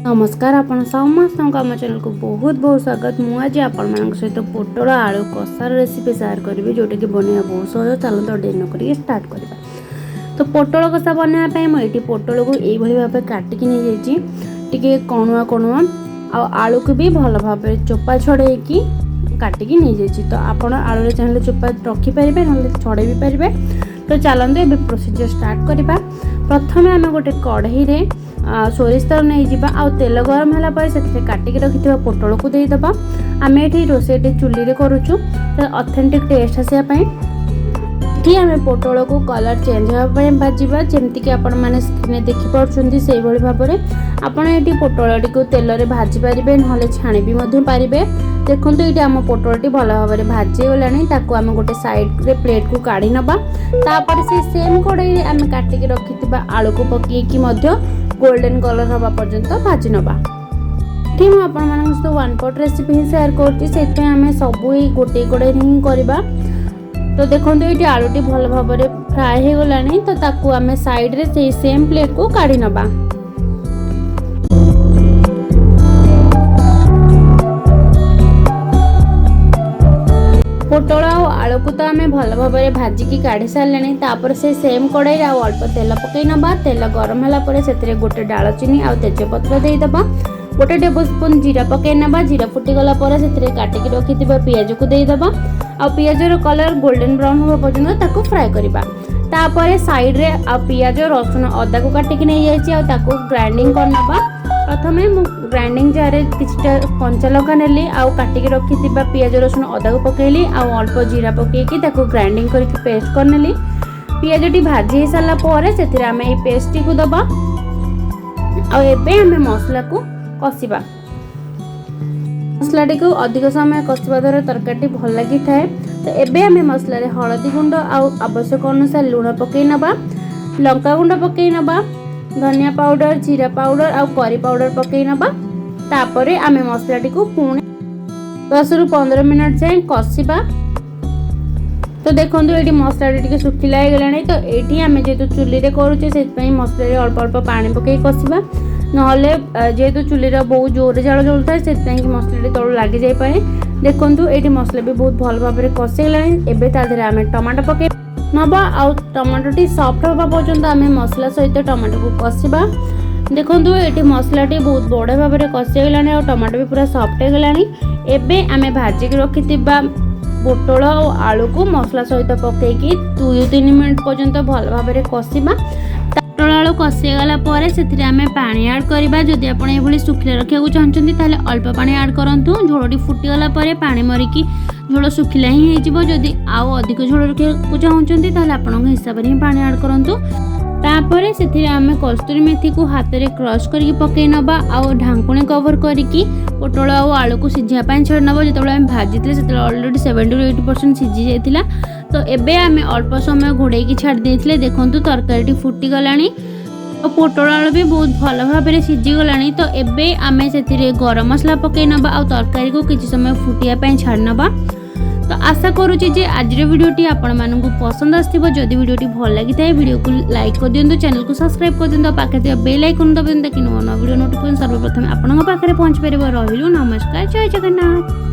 ନମସ୍କାର, ଆପଣ ସମସ୍ତଙ୍କୁ ଆମ ଚ୍ୟାନେଲକୁ ବହୁତ ବହୁତ ସ୍ୱାଗତ। ମୁଁ ଆଜି ଆପଣମାନଙ୍କ ସହିତ ପୋଟଳ ଆଳୁ କଷାର ରେସିପି ସେୟାର କରିବି, ଯେଉଁଟାକି ବନେଇବା ବହୁତ ସହଜ। ଚାଲନ୍ତୁ ଡେରି ନ କରିକି ଷ୍ଟାର୍ଟ କରିବା। ତ ପୋଟଳ କଷା ବନେଇବା ପାଇଁ ମୁଁ ଏଇଠି ପୋଟଳକୁ ଏଇଭଳି ଭାବେ କାଟିକି ନେଇଯାଇଛି, ଟିକେ କଣୁଆ କଣୁଆ, ଆଉ ଆଳୁକୁ ବି ଭଲ ଭାବରେ ଚୋପା ଛଡ଼େଇକି କାଟିକି ନେଇଯାଇଛି। ତ ଆପଣ ଆଳୁରେ ଚାହିଁଲେ ଚୋପା ରଖିପାରିବେ, ନହେଲେ ଛଡ଼େଇ ବି ପାରିବେ। ତ ଚାଲନ୍ତୁ ଏବେ ପ୍ରୋସିଜିଅର ଷ୍ଟାର୍ଟ କରିବା। ପ୍ରଥମେ ଆମେ ଗୋଟେ କଢ଼େଇରେ ସୋରିଷ ତେଲ ନେଇଯିବା, ଆଉ ତେଲ ଗରମ ହେଲା ପରେ ସେଥିରେ କାଟିକି ରଖିଥିବା ପୋଟଳକୁ ଦେଇଦେବା। ଆମେ ଏଠି ରୋଷେଇଟି ଚୁଲିରେ କରୁଛୁ, ତ ଅଥେଣ୍ଟିକ୍ ଟେଷ୍ଟ ଆସିବା ପାଇଁ ଏଠି ଆମେ ପୋଟଳକୁ କଲର୍ ଚେଞ୍ଜ ହେବା ପାଇଁ ଭାଜିବା। ଯେମିତିକି ଆପଣମାନେ ସ୍କ୍ରିନ୍ରେ ଦେଖିପାରୁଛନ୍ତି, ସେଇଭଳି ଭାବରେ ଆପଣ ଏଠି ପୋଟଳଟିକୁ ତେଲରେ ଭାଜି ପାରିବେ, ନହେଲେ ଛାଣି ବି ମଧ୍ୟ ପାରିବେ। ଦେଖନ୍ତୁ, ଏଇଠି ଆମ ପୋଟଳଟି ଭଲ ଭାବରେ ଭାଜି ହେଇଗଲାଣି। ତାକୁ ଆମେ ଗୋଟେ ସାଇଡ଼୍ରେ ପ୍ଲେଟ୍କୁ କାଢ଼ି ନେବା। ତାପରେ ସେଇ ସେମ୍ କଢ଼େଇରେ ଆମେ କାଟିକି ରଖିଥିବା ଆଳୁକୁ ପକାଇକି ମଧ୍ୟ ଗୋଲ୍ଡେନ୍ କଲର୍ ହେବା ପର୍ଯ୍ୟନ୍ତ ଭାଜି ନେବା। ଏଠି ମୁଁ ଆପଣମାନଙ୍କ ସହିତ ୱାନ୍ ପଟ୍ ରେସିପି ହିଁ ସେୟାର କରୁଛି, ସେଥିପାଇଁ ଆମେ ସବୁ ଏଇ ଗୋଟିଏ କଢ଼େଇରେ ହିଁ କରିବା। ତ ଦେଖନ୍ତୁ, ଏଇଠି ଆଳୁଟି ଭଲ ଭାବରେ ଫ୍ରାଏ ହେଇଗଲାଣି। ତ ତାକୁ ଆମେ ସାଇଡ଼୍ରେ ସେଇ ସେମ୍ ପ୍ଲେଟ୍କୁ କାଢ଼ି ନେବା। ପୋଟଳ ଆଉ ଆଳୁକୁ ତ ଆମେ ଭଲ ଭାବରେ ଭାଜିକି କାଢ଼ି ସାରିଲେଣି। ତାପରେ ସେ ସେମ୍ କଢ଼େଇରେ ଆଉ ଅଳ୍ପ ତେଲ ପକାଇ ନେବା। ତେଲ ଗରମ ହେଲା ପରେ ସେଥିରେ ଗୋଟେ ଡାଳଚିନି ଆଉ ତେଜପତ୍ର ଦେଇଦେବା। ଗୋଟେ ଟେବୁଲ୍ ସ୍ପୁନ୍ ଜିରା ପକାଇ ନେବା। ଜିରା ଫୁଟିଗଲା ପରେ ସେଥିରେ କାଟିକି ରଖିଥିବା ପିଆଜକୁ ଦେଇଦେବା, ଆଉ ପିଆଜର କଲର୍ ଗୋଲ୍ଡେନ୍ ବ୍ରାଉନ୍ ହେବା ପର୍ଯ୍ୟନ୍ତ ତାକୁ ଫ୍ରାଏ କରିବା। ତାପରେ ସାଇଡ଼୍ରେ ଆଉ ପିଆଜ, ରସୁଣ, ଅଦାକୁ କାଟିକି ନେଇଯାଇଛି, ଆଉ ତାକୁ ଗ୍ରାଇଣ୍ଡିଙ୍ଗ କରିନେବା। ପ୍ରଥମେ ମୁଁ ଗ୍ରାଇଣ୍ଡିଙ୍ଗ ଜାର୍ରେ କିଛିଟା କଞ୍ଚା ଲଙ୍କା ନେଲି, ଆଉ କାଟିକି ରଖିଥିବା ପିଆଜ, ରସୁଣ, ଅଦାକୁ ପକାଇଲି, ଆଉ ଅଳ୍ପ ଜିରା ପକାଇକି ତାକୁ ଗ୍ରାଇଣ୍ଡିଙ୍ଗ କରିକି ପେଷ୍ଟ କରିନେଲି। ପିଆଜଟି ଭାଜି ହେଇସାରିଲା ପରେ ସେଥିରେ ଆମେ ଏଇ ପେଷ୍ଟଟିକୁ ଦେବା, ଆଉ ଏବେ ଆମେ ମସଲାକୁ କଷିବା। ମସଲାଟିକୁ ଅଧିକ ସମୟ କଷିବା ଦ୍ୱାରା ତରକାରୀଟି ଭଲ ଲାଗିଥାଏ। ତ ଏବେ ଆମେ ମସଲାରେ ହଳଦୀ ଗୁଣ୍ଡ ଆଉ ଆବଶ୍ୟକ ଅନୁସାରେ ଲୁଣ ପକାଇ ନେବା, ଲଙ୍କା ଗୁଣ୍ଡ ପକାଇ ନେବା, ଧନିଆ ପାଉଡ଼ର, ଜିରା ପାଉଡ଼ର ଆଉ କରି ପାଉଡ଼ର ପକାଇ ନେବା। ତାପରେ ଆମେ ମସଲାଟିକୁ ପୁଣି 10ରୁ 15 ମିନିଟ୍ ଯାଏଁ କଷିବା। ତ ଦେଖନ୍ତୁ, ଏଇଠି ମସଲାଟି ଟିକେ ଶୁଖିଲା ହେଇଗଲାଣି। ତ ଏଇଠି ଆମେ ଯେହେତୁ ଚୁଲିରେ କରୁଛେ, ସେଥିପାଇଁ ମସଲାରେ ଅଳ୍ପ ଅଳ୍ପ ପାଣି ପକାଇ କଷିବା। ନହେଲେ ଯେହେତୁ ଚୁଲିର ବହୁତ ଜୋରରେ ଜାଳ ଜଳୁଥାଏ, ସେଥିପାଇଁ କି ମସଲାଟି ତଳୁ ଲାଗିଯାଇପାରେ। ଦେଖନ୍ତୁ, ଏଇଠି ମସଲା ବି ବହୁତ ଭଲ ଭାବରେ କଷିଗଲାଣି। ଏବେ ତା ଦେହରେ ଆମେ ଟମାଟୋ ପକାଇ ନେବା, ଆଉ ଟମାଟୋଟି ସଫ୍ଟ ହେବା ପର୍ଯ୍ୟନ୍ତ ଆମେ ମସଲା ସହିତ ଟମାଟୋକୁ କଷିବା। ଦେଖନ୍ତୁ, ଏଠି ମସଲାଟି ବହୁତ ବଢ଼ିଆ ଭାବରେ କଷି ହେଇଗଲାଣି, ଆଉ ଟମାଟୋ ବି ପୁରା ସଫ୍ଟ ହେଇଗଲାଣି। ଏବେ ଆମେ ଭାଜିକି ରଖିଥିବା ପୋଟଳ ଆଉ ଆଳୁକୁ ମସଲା ସହିତ ପକାଇକି 2-3 ମିନିଟ୍ ପର୍ଯ୍ୟନ୍ତ ଭଲ ଭାବରେ କଷିବା। ପୋଟଳ ଆଳୁ କଷିଗଲା ପରେ ସେଥିରେ ଆମେ ପାଣି ଆଡ଼୍ କରିବା। ଯଦି ଆପଣ ଏଭଳି ଶୁଖିଲା ରଖିବାକୁ ଚାହୁଁଛନ୍ତି, ତାହେଲେ ଅଳ୍ପ ପାଣି ଆଡ଼୍ କରନ୍ତୁ। ଝୋଳଟି ଫୁଟିଗଲା ପରେ ପାଣି ମରିକି ଝୋଳ ଶୁଖିଲା ହିଁ ହେଇଯିବ। ଯଦି ଆଉ ଅଧିକ ଝୋଳ ରଖିବାକୁ ଚାହୁଁଛନ୍ତି, ତାହେଲେ ଆପଣଙ୍କ ହିସାବରେ ହିଁ ପାଣି ଆଡ଼୍ କରନ୍ତୁ। ତାପରେ ସେଥିରେ ଆମେ କସ୍ତୁରୀ ମେଥିକୁ ହାତରେ କ୍ରସ୍ କରିକି ପକାଇ ନେବା, ଆଉ ଢାଙ୍କୁଣୀ କଭର୍ କରିକି ପୋଟଳ ଆଉ ଆଳୁକୁ ସିଝିବା ପାଇଁ ଛାଡ଼ି ନେବା। ଯେତେବେଳେ ଆମେ ଭାଜିଥିଲେ, ସେତେବେଳେ ଅଲରେଡ଼ି 70ରୁ 80% ସିଝି ଯାଇଥିଲା। ତ ଏବେ ଆମେ ଅଳ୍ପ ସମୟ ଘୋଡ଼େଇକି ଛାଡ଼ି ଦେଇଥିଲେ। ଦେଖନ୍ତୁ, ତରକାରୀଟି ଫୁଟିଗଲାଣି ଆଉ ପୋଟଳ ଆଳୁ ବି ବହୁତ ଭଲ ଭାବରେ ସିଝିଗଲାଣି। ତ ଏବେ ଆମେ ସେଥିରେ ଗରମ ମସଲା ପକାଇ ନେବା, ଆଉ ତରକାରୀକୁ କିଛି ସମୟ ଫୁଟିବା ପାଇଁ ଛାଡ଼ି ନେବା। ତ ଆଶା କରୁଛି ଯେ ଆଜିର ଭିଡ଼ିଓଟି ଆପଣମାନଙ୍କୁ ପସନ୍ଦ ଆସିଥିବ। ଯଦି ଭିଡ଼ିଓଟି ଭଲ ଲାଗିଥାଏ, ଭିଡ଼ିଓକୁ ଲାଇକ୍ କରିଦିଅନ୍ତୁ, ଚ୍ୟାନେଲକୁ ସବସ୍କ୍ରାଇବ୍ କରିଦିଅନ୍ତୁ, ଆଉ ପାଖରେ ଥିବା ବେଲ୍ ଆଇକନ୍ ଦବାଇ ଦିଅନ୍ତୁ, ତାକି ନୂଆ ନୂଆ ଭିଡ଼ିଓ ନୋଟିଫିକେସନ୍ ସର୍ବପ୍ରଥମେ ଆପଣଙ୍କ ପାଖରେ ପହଞ୍ଚି ପାରିବ। ରହିଲୁ, ନମସ୍କାର, ଜୟ ଜଗନ୍ନାଥ।